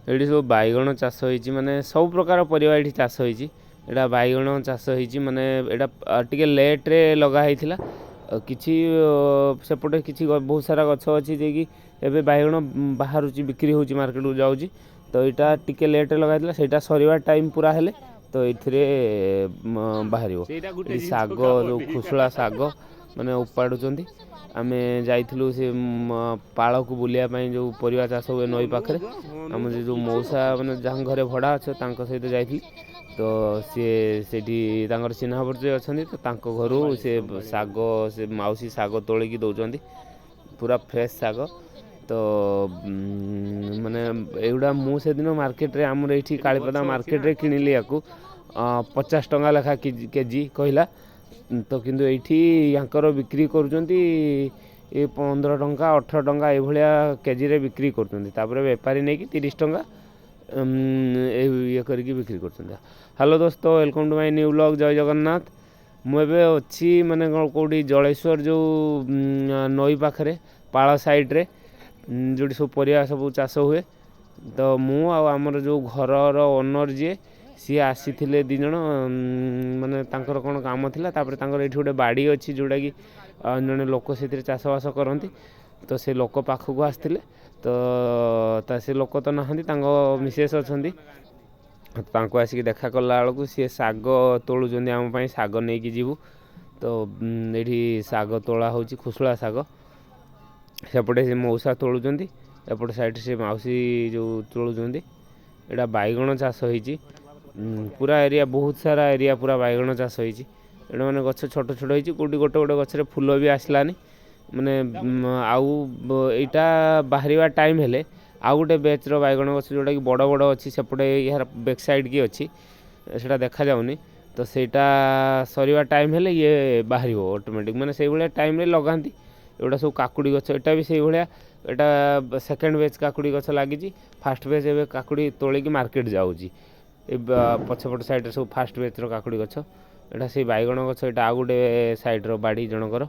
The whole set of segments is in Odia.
ଏଇଠି ସବୁ ବାଇଗଣ ଚାଷ ହେଇଛି, ମାନେ ସବୁ ପ୍ରକାର ପରିବା ଏଇଠି ଚାଷ ହେଇଛି। ଏଇଟା ବାଇଗଣ ଚାଷ ହେଇଛି, ମାନେ ଏଇଟା ଟିକେ ଲେଟ୍ରେ ଲଗା ହେଇଥିଲା। କିଛି ସେପଟେ କିଛି ବହୁତ ସାରା ଗଛ ଅଛି, ଯିଏକି ଏବେ ବାଇଗଣ ବାହାରୁଛି, ବିକ୍ରି ହେଉଛି, ମାର୍କେଟକୁ ଯାଉଛି। ତ ଏଇଟା ଟିକେ ଲେଟ୍ରେ ଲଗା ହେଇଥିଲା। ସେଇଟା ସରିବା ଟାଇମ୍ ପୁରା ହେଲେ ତ ଏଇଥିରେ ବାହାରିବ। ଏଠି ଶାଗ, ଯେଉଁ ଖୁସୁଳା ଶାଗ ମାନେ ଉପାଡ଼ୁଛନ୍ତି। ଆମେ ଯାଇଥିଲୁ ସେ ପାଳକୁ ବୁଲିବା ପାଇଁ, ଯେଉଁ ପରିବା ଚାଷ ହୁଏ ନଈ ପାଖରେ। ଆମ ସେ ଯେଉଁ ମଉସା, ମାନେ ଯାହା ଘରେ ଭଡ଼ା ଅଛ, ତାଙ୍କ ସହିତ ଯାଇଥିଲି। ତ ସିଏ ସେଇଠି ତାଙ୍କର ଚିହ୍ନା ପରିଚୟ ଅଛନ୍ତି, ତ ତାଙ୍କ ଘରୁ ସେ ଶାଗ, ସେ ମାଉସୀ ଶାଗ ତୋଳିକି ଦେଉଛନ୍ତି, ପୁରା ଫ୍ରେଶ୍ ଶାଗ। ତ ମାନେ ଏଇଗୁଡ଼ା ମୁଁ ସେଦିନ ମାର୍କେଟରେ, ଆମର ଏଇଠି କାଳିପଦା ମାର୍କେଟରେ କିଣିଲି ୟାକୁ 50 ଟଙ୍କା ଲେଖା କେଜି କହିଲା। ତ କିନ୍ତୁ ଏଇଠି ୟାଙ୍କର ବିକ୍ରି କରୁଛନ୍ତି ଏ 15 ଟଙ୍କା, 18 ଟଙ୍କା ଏଇଭଳିଆ କେଜିରେ ବିକ୍ରି କରୁଛନ୍ତି। ତାପରେ ବେପାରୀ ନେଇକି 30 ଟଙ୍କା ଇଏ କରିକି ବିକ୍ରି କରୁଛନ୍ତି। Hello Dost, welcome to my new vlog. ଜୟ ଜଗନ୍ନାଥ। ମୁଁ ଏବେ ଅଛି ମାନେ କ'ଣ କେଉଁଠି, ଜଳେଶ୍ୱର ଯେଉଁ ନଈ ପାଖରେ, ପାଳ ସାଇଡ଼୍ରେ, ଯେଉଁଠି ସବୁ ପରିବା ସବୁ ଚାଷ ହୁଏ। ତ ମୁଁ ଆଉ ଆମର ଯେଉଁ ଘରର ଓନର୍ ଯିଏ, ସିଏ ଆସିଥିଲେ 2 ଜଣ, ମାନେ ତାଙ୍କର କ'ଣ କାମ ଥିଲା। ତାପରେ ତାଙ୍କର ଏଇଠି ଗୋଟେ ବାଡ଼ି ଅଛି, ଯେଉଁଟାକି ଜଣେ ଲୋକ ସେଥିରେ ଚାଷବାସ କରନ୍ତି। ତ ସେ ଲୋକ ପାଖକୁ ଆସିଥିଲେ। ତ ସେ ଲୋକ ତ ନାହାନ୍ତି, ତାଙ୍କ ମିସେସ୍ ଅଛନ୍ତି। ତାଙ୍କୁ ଆସିକି ଦେଖା କଲା ବେଳକୁ ସିଏ ଶାଗ ତୋଳୁଛନ୍ତି, ଆମ ପାଇଁ ଶାଗ ନେଇକି ଯିବୁ। ତ ଏଇଠି ଶାଗ ତୋଳା ହେଉଛି, ଖୁସୁଳା ଶାଗ। ସେପଟେ ସେ ମଉସା ତୋଳୁଛନ୍ତି, ଏପଟ ସାଇଡ଼୍ରେ ସେ ମାଉସୀ ଯେଉଁ ତୋଳୁଛନ୍ତି। ଏଇଟା ବାଇଗଣ ଚାଷ ହେଇଛି ପୁରା ଏରିଆ, ବହୁତ ସାରା ଏରିଆ ପୁରା ବାଇଗଣ ଚାଷ ହେଇଛି। ଏଇଟା ମାନେ ଗଛ ଛୋଟ ଛୋଟ ହେଇଛି, କେଉଁଠି ଗୋଟେ ଗୋଟେ ଗଛରେ ଫୁଲ ବି ଆସିଲାନି। ମାନେ ଆଉ ଏଇଟା ବାହାରିବା ଟାଇମ୍ ହେଲେ ଆଉ ଗୋଟେ ବ୍ୟାଚ୍ର ବାଇଗଣ ଗଛ, ଯେଉଁଟାକି ବଡ଼ ବଡ଼ ଅଛି, ସେପଟେ ଏହାର ବ୍ୟାକ୍ ସାଇଡ଼୍ କି ଅଛି, ସେଇଟା ଦେଖାଯାଉନି। ତ ସେଇଟା ସରିବା ଟାଇମ୍ ହେଲେ ଇଏ ବାହାରିବ ଅଟୋମେଟିକ୍, ମାନେ ସେଇଭଳିଆ ଟାଇମ୍ରେ ଲଗାନ୍ତି। ଏଗୁଡ଼ା ସବୁ କାକୁଡ଼ି ଗଛ, ଏଇଟା ବି ସେଇଭଳିଆ। ଏଇଟା ସେକେଣ୍ଡ ବ୍ୟାଚ୍ କାକୁଡ଼ି ଗଛ ଲାଗିଛି। ଫାର୍ଷ୍ଟ ବ୍ୟାଚ୍ ଏବେ କାକୁଡ଼ି ତୋଳିକି ମାର୍କେଟ ଯାଉଛି। ଏ ପଛପଟ ସାଇଡ଼୍ରେ ସବୁ ଫାର୍ଷ୍ଟ ବ୍ୟାଚ୍ର କାକୁଡ଼ି ଗଛ। ଏଇଟା ସେଇ ବାଇଗଣ ଗଛ। ଏଇଟା ଆଉ ଗୋଟେ ସାଇଡ଼୍ର ବାଡ଼ି ଜଣଙ୍କର।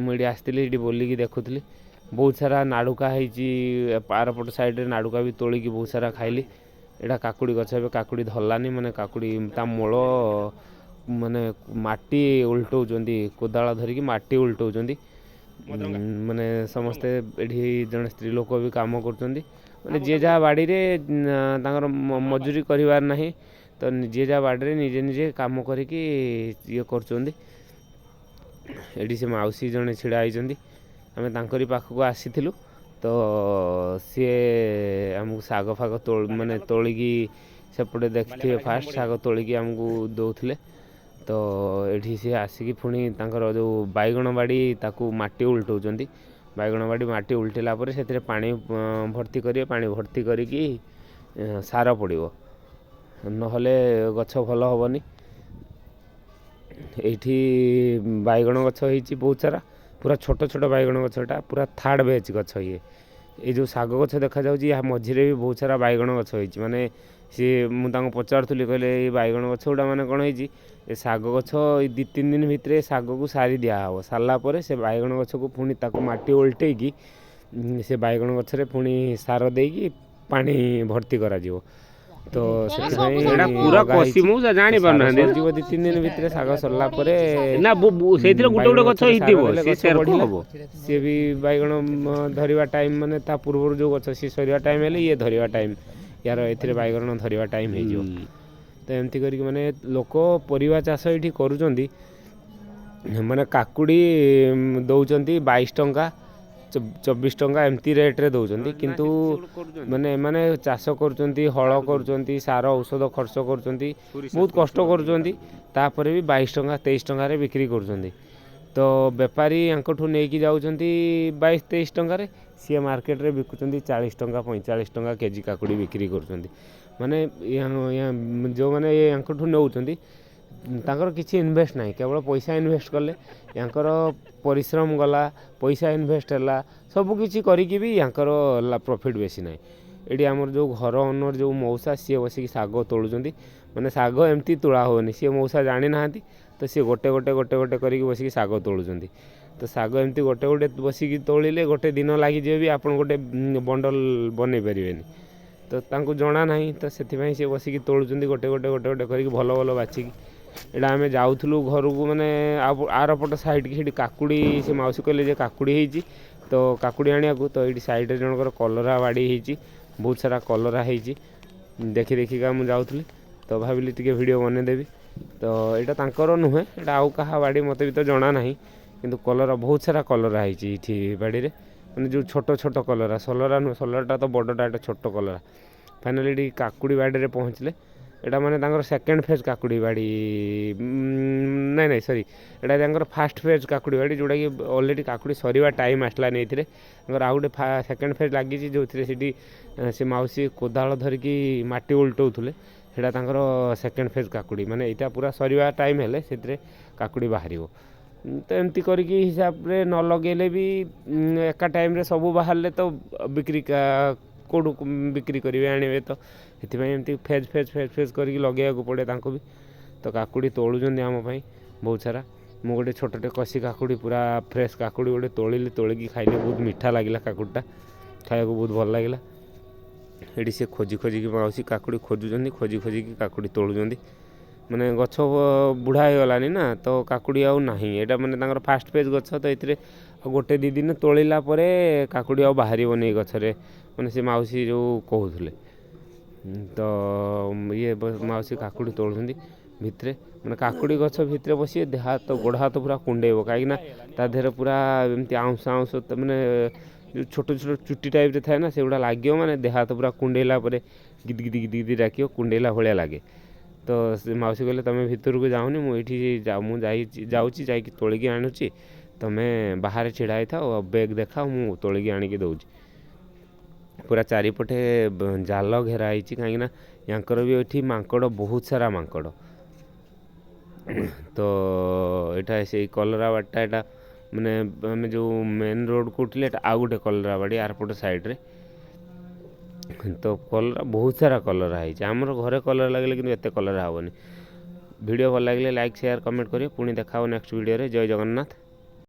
ମୁଁ ଏଇଠି ଆସିଥିଲି, ଏଇଠି ବୁଲିକି ଦେଖୁଥିଲି। ବହୁତ ସାରା ନାଡ଼ୁକା ହେଇଛି ଆରପଟ ସାଇଡ଼୍ରେ, ନାଡ଼ୁକା ବି ତୋଳିକି ବହୁତ ସାରା ଖାଇଲି। ଏଇଟା କାକୁଡ଼ି ଗଛ, ଏବେ କାକୁଡ଼ି ଧରିଲାନି। ମାନେ କାକୁଡ଼ି ତା ମୂଳ, ମାନେ ମାଟି ଓଲଟଉଛନ୍ତି, କୋଦାଳ ଧରିକି ମାଟି ଓଲଟଉଛନ୍ତି। ମାନେ ସମସ୍ତେ ଏଠି ଜଣେ ସ୍ତ୍ରୀ ଲୋକ ବି କାମ କରୁଛନ୍ତି। ମାନେ ଯିଏ ଯାହା ବାଡ଼ିରେ, ତାଙ୍କର ମଜୁରୀ କରିବାର ନାହିଁ, ତ ଯିଏ ଯାହା ବାଡ଼ିରେ ନିଜେ ନିଜେ କାମ କରିକି ଇଏ କରୁଛନ୍ତି। ଏଠି ସେ ମାଉସୀ ଜଣେ ଛିଡ଼ା ହେଇଛନ୍ତି, ଆମେ ତାଙ୍କରି ପାଖକୁ ଆସିଥିଲୁ। ତ ସିଏ ଆମକୁ ଶାଗ ଫାଗ ମାନେ ତୋଳିକି, ସେପଟେ ଦେଖିଥିବେ, ଫାଷ୍ଟ ଶାଗ ତୋଳିକି ଆମକୁ ଦେଉଥିଲେ। ତ ଏଠି ସିଏ ଆସିକି ପୁଣି ତାଙ୍କର ଯେଉଁ ବାଇଗଣ ବାଡ଼ି, ତାକୁ ମାଟି ଉଲଟଉଛନ୍ତି। ବାଇଗଣ ବାଡ଼ି ମାଟି ଉଲଟେଇଲା ପରେ ସେଥିରେ ପାଣି ଭର୍ତ୍ତି କରିବେ। ପାଣି ଭର୍ତ୍ତି କରିକି ସାର ପଡ଼ିବ, ନହେଲେ ଗଛ ଭଲ ହେବନି। ଏଇଠି ବାଇଗଣ ଗଛ ହେଇଛି ବହୁତ ସାରା, ପୁରା ଛୋଟ ଛୋଟ ବାଇଗଣ ଗଛଟା, ପୁରା ଥାର୍ଡ଼ ବ୍ୟାଚ୍ ଗଛ ଇଏ। ଏଇ ଯେଉଁ ଶାଗ ଗଛ ଦେଖାଯାଉଛି, ଏହା ମଝିରେ ବି ବହୁତ ସାରା ବାଇଗଣ ଗଛ ହେଇଛି। ମାନେ ସିଏ, ମୁଁ ତାଙ୍କୁ ପଚାରୁଥିଲି, କହିଲେ ଏଇ ବାଇଗଣ ଗଛ ଗୁଡ଼ା ମାନେ କ'ଣ ହେଇଛି, ଏ ଶାଗ ଗଛ ଏଇ 2 3 ଦିନ ଭିତରେ ଶାଗକୁ ସାରି ଦିଆହେବ। ସାରିଲା ପରେ ସେ ବାଇଗଣ ଗଛକୁ ପୁଣି ତାକୁ ମାଟି ଓଲଟେଇକି ସେ ବାଇଗଣ ଗଛରେ ପୁଣି ସାର ଦେଇକି ପାଣି ଭର୍ତ୍ତି କରାଯିବ। ତ ସେଥିପାଇଁ ଏଇଟା ପୁରା ଲଗା କଷି ହେଇଛି। ମୁଁ ଜାଣି ତ ସାର ପାରୁନାହାନ୍ତି ସରିଯିବ 2 3 ଦିନ ଭିତରେ। ଶାଗ ସରିଲା ପରେ ନା, ସେଇଥିରେ ଗୋଟେ ବାଇଗଣ ଗୋଟେ ଗଛ ଗଛରେ ସାର ହେଇଥିବ, ଦେଲେ ସିଏ ଗଛ ସେରକ ବଢ଼ିଲା। ହବ। ସିଏ ବି ବାଇଗଣ ଧରିବା ଟାଇମ୍, ମାନେ ତା ପୂର୍ବରୁ ଯେଉଁ ଗଛ, ସିଏ ସରିବା ଟାଇମ୍ ହେଲେ ଇଏ ଧରିବା ଟାଇମ୍, ୟାର ଏଥିରେ ବାଇଗଣ ଧରିବା ଟାଇମ୍ ହେଇଯିବ। ତ ଏମିତି କରିକି ମାନେ ଲୋକ ପରିବା ଚାଷ ଏଇଠି କରୁଛନ୍ତି। ମାନେ କାକୁଡ଼ି ଦେଉଛନ୍ତି 22 ଟଙ୍କା, 24 ଟଙ୍କା ଏମିତି ରେଟ୍ରେ ଦେଉଛନ୍ତି। କିନ୍ତୁ ମାନେ ଏମାନେ ଚାଷ କରୁଛନ୍ତି, ହଳ କରୁଛନ୍ତି, ସାର ଔଷଧ ଖର୍ଚ୍ଚ କରୁଛନ୍ତି, ବହୁତ କଷ୍ଟ କରୁଛନ୍ତି, ତାପରେ ବି 22 ଟଙ୍କା, 23 ଟଙ୍କାରେ ବିକ୍ରି କରୁଛନ୍ତି। ତ ବେପାରୀ ୟାଙ୍କଠୁ ନେଇକି ଯାଉଛନ୍ତି 22 23 ଟଙ୍କାରେ, ସିଏ ମାର୍କେଟରେ ବିକୁଛନ୍ତି 40 ଟଙ୍କା, 45 ଟଙ୍କା କେଜି କାକୁଡ଼ି ବିକ୍ରି କରୁଛନ୍ତି। ମାନେ ଯେଉଁମାନେ ୟାଙ୍କଠୁ ନେଉଛନ୍ତି, ତାଙ୍କର କିଛି ଇନଭେଷ୍ଟ ନାହିଁ, କେବଳ ପଇସା ଇନଭେଷ୍ଟ କଲେ। ୟାଙ୍କର ପରିଶ୍ରମ ଗଲା, ପଇସା ଇନଭେଷ୍ଟ ହେଲା, ସବୁ କିଛି କରିକି ବି ୟାଙ୍କର ପ୍ରଫିଟ୍ ବେଶୀ ନାହିଁ। ଏଇଠି ଆମର ଯେଉଁ ଘର ଓନର୍, ଯେଉଁ ମଉସା, ସିଏ ବସିକି ଶାଗ ତୋଳୁଛନ୍ତି। ମାନେ ଶାଗ ଏମିତି ତୋଳା ହେଉନି, ସିଏ ମଉସା ଜାଣିନାହାନ୍ତି। ତ ସିଏ ଗୋଟେ ଗୋଟେ ଗୋଟେ ଗୋଟେ କରିକି ବସିକି ଶାଗ ତୋଳୁଛନ୍ତି। ତ ଶାଗ ଏମିତି ଗୋଟେ ଗୋଟେ ବସିକି ତୋଳିଲେ ଗୋଟେ ଦିନ ଲାଗିଯିବ ବି, ଆପଣ ଗୋଟେ ବଣ୍ଡଲ ବନେଇ ପାରିବେନି। ତ ତାଙ୍କୁ ଜଣା ନାହିଁ, ତ ସେଥିପାଇଁ ସେ ବସିକି ତୋଳୁଛନ୍ତି ଗୋଟେ ଗୋଟେ ଗୋଟେ ଗୋଟେ କରିକି, ଭଲ ଭଲ ବାଛିକି। ଏଇଟା ଆମେ ଯାଉଥିଲୁ ଘରକୁ, ମାନେ ଆରପଟ ସାଇଡ଼୍, ସେଠି କାକୁଡ଼ି, ସେ ମାଉସୀ କହିଲେ ଯେ କାକୁଡ଼ି ହେଇଛି, ତ କାକୁଡ଼ି ଆଣିବାକୁ। ତ ଏଇଠି ସାଇଡ଼୍ରେ ଜଣଙ୍କର କଲରା ବାଡ଼ି ହେଇଛି, ବହୁତ ସାରା କଲରା ହେଇଛି। ଦେଖି ଦେଖିକା ମୁଁ ଯାଉଥିଲି, ତ ଭାବିଲି ଟିକେ ଭିଡ଼ିଓ ବନେଇଦେବି। ତ ଏଇଟା ତାଙ୍କର ନୁହେଁ, ଏଇଟା ଆଉ କାହା ବାଡ଼ି, ମୋତେ ବି ତ ଜଣା ନାହିଁ। କିନ୍ତୁ କଲରା, ବହୁତ ସାରା କଲରା ହେଇଛି ଏଇଠି ବାଡ଼ିରେ, ମାନେ ଯେଉଁ ଛୋଟ ଛୋଟ କଲରା, ସଲରା ନୁହେଁ, ସଲରାଟା ତ ବଡ଼ଟା, ଏଇଟା ଛୋଟ କଲରା। ଫାଇନାଲି ଏଠି କାକୁଡ଼ି ବାଡ଼ିରେ ପହଞ୍ଚିଲେ। ଏଇଟା ମାନେ ତାଙ୍କର ସେକେଣ୍ଡ ଫେଜ୍ କାକୁଡ଼ି ବାଡ଼ି, ନାଇଁ ନାଇଁ, ସରି, ଏଇଟା ତାଙ୍କର ଫାଷ୍ଟ ଫେଜ୍ କାକୁଡ଼ି ବାଡ଼ି, ଯେଉଁଟାକି ଅଲରେଡ଼ି କାକୁଡ଼ି ସରିବା ଟାଇମ୍ ଆସିଲାନି। ଏଇଥିରେ ତାଙ୍କର ଆଉ ଗୋଟେ ସେକେଣ୍ଡ ଫେଜ୍ ଲାଗିଛି, ଯେଉଁଥିରେ ସେଠି ସେ ମାଉସୀ କୋଦାଳ ଧରିକି ମାଟି ଓଲଟଉଥିଲେ। ସେଇଟା ତାଙ୍କର ସେକେଣ୍ଡ ଫେଜ୍ କାକୁଡ଼ି, ମାନେ ଏଇଟା ପୁରା ସରିବା ଟାଇମ୍ ହେଲେ ସେଥିରେ କାକୁଡ଼ି ବାହାରିବ। ତ ଏମିତି କରିକି ହିସାବରେ ନ ଲଗେଇଲେ ବି ଏକା ଟାଇମ୍ରେ ସବୁ ବାହାରିଲେ ତ ବିକ୍ରି କେଉଁଠୁ ବିକ୍ରି କରିବେ, ଆଣିବେ? ତ ସେଥିପାଇଁ ଏମିତି ଫେଜ୍ ଫେଜ୍ ଫେଜ୍ ଫେଜ୍ କରିକି ଲଗେଇବାକୁ ପଡ଼େ ତାଙ୍କୁ ବି। ତ କାକୁଡ଼ି ତୋଳୁଛନ୍ତି ଆମ ପାଇଁ ବହୁତ ସାରା। ମୁଁ ଗୋଟେ ଛୋଟଟେ କଷି କାକୁଡ଼ି, ପୁରା ଫ୍ରେଶ୍ କାକୁଡ଼ି ଗୋଟେ ତୋଳିଲି, ତୋଳିକି ଖାଇଲି, ବହୁତ ମିଠା ଲାଗିଲା। କାକୁଡ଼ିଟା ଖାଇବାକୁ ବହୁତ ଭଲ ଲାଗିଲା। ଏଠି ସେ ଖୋଜି ଖୋଜିକି, ମାଉସୀ କାକୁଡ଼ି ଖୋଜୁଛନ୍ତି, ଖୋଜି ଖୋଜିକି କାକୁଡ଼ି ତୋଳୁଛନ୍ତି। ମାନେ ଗଛ ବୁଢ଼ା ହେଇଗଲାନି ନା, ତ କାକୁଡ଼ି ଆଉ ନାହିଁ। ଏଇଟା ମାନେ ତାଙ୍କର ଫାଷ୍ଟ ଫେଜ୍ ଗଛ, ତ ଏଥିରେ ଆଉ ଗୋଟେ ଦୁଇ ଦିନ ତୋଳିଲା ପରେ କାକୁଡ଼ି ଆଉ ବାହାରିବନି ଏଇ ଗଛରେ, ମାନେ ସେ ମାଉସୀ ଯେଉଁ କହୁଥିଲେ। ତ ଇଏ ମାଉସୀ କାକୁଡ଼ି ତୋଳୁଛନ୍ତି ଭିତରେ, ମାନେ କାକୁଡ଼ି ଗଛ ଭିତରେ ବସି ଦେହ ହାତ ଗୋଡ଼ ହାତ ପୁରା କୁଣ୍ଡେଇବ, କାହିଁକିନା ତା ଦେହରେ ପୁରା ଏମିତି ଆଉଁଶ ଆଉଁଶ, ମାନେ ଯେଉଁ ଛୋଟ ଛୋଟ ଚୁଟି ଟାଇପ୍ରେ ଥାଏ ନା, ସେଗୁଡ଼ା ଲାଗିବ, ମାନେ ଦେହ ହାତ ପୁରା କୁଣ୍ଡେଇଲା ପରେ ଗିଦି ଗିଦି ଗିଦି ଗିଦି ଡାକିବ, କୁଣ୍ଡେଇଲା ଭଳିଆ ଲାଗେ। ତ ସେ ମାଉସୀ କହିଲେ, ତୁମେ ଭିତରକୁ ଯାଉନି, ମୁଁ ଏଇଠି ମୁଁ ଯାଉଛି, ଯାଇକି ତୋଳିକି ଆଣୁଛି, ତୁମେ ବାହାରେ ଛିଡ଼ା ହେଇଥାଅ, ବେଗ୍ ଦେଖାଅ, ମୁଁ ତୋଳିକି ଆଣିକି ଦେଉଛି। ପୁରା ଚାରିପଟେ ଜାଲ ଘେରା ହେଇଛି, କାହିଁକିନା ୟାଙ୍କର ବି ଏଠି ମାଙ୍କଡ଼, ବହୁତ ସାରା ମାଙ୍କଡ଼। ତ ଏଇଟା ସେଇ କଲରା ବାଡ଼ିଟା। ଏଇଟା ମାନେ ଆମେ ଯେଉଁ ମେନ୍ ରୋଡ଼କୁ ଉଠିଲେ, ଏଇଟା ଆଉ ଗୋଟେ କଲରା ବାଡ଼ି ଆରପଟ ସାଇଡ଼୍ରେ। ତ କଲରା, ବହୁତ ସାରା କଲରା ହେଇଛି। ଆମର ଘରେ କଲରା ଲାଗିଲେ କିନ୍ତୁ ଏତେ କଲରା ହେବନି। ଭିଡ଼ିଓ ଭଲ ଲାଗିଲେ ଲାଇକ୍, ସେୟାର, କମେଣ୍ଟ କରିବେ। ପୁଣି ଦେଖା ହେବ ନେକ୍ସଟ ଭିଡ଼ିଓରେ। ଜୟ ଜଗନ୍ନାଥ।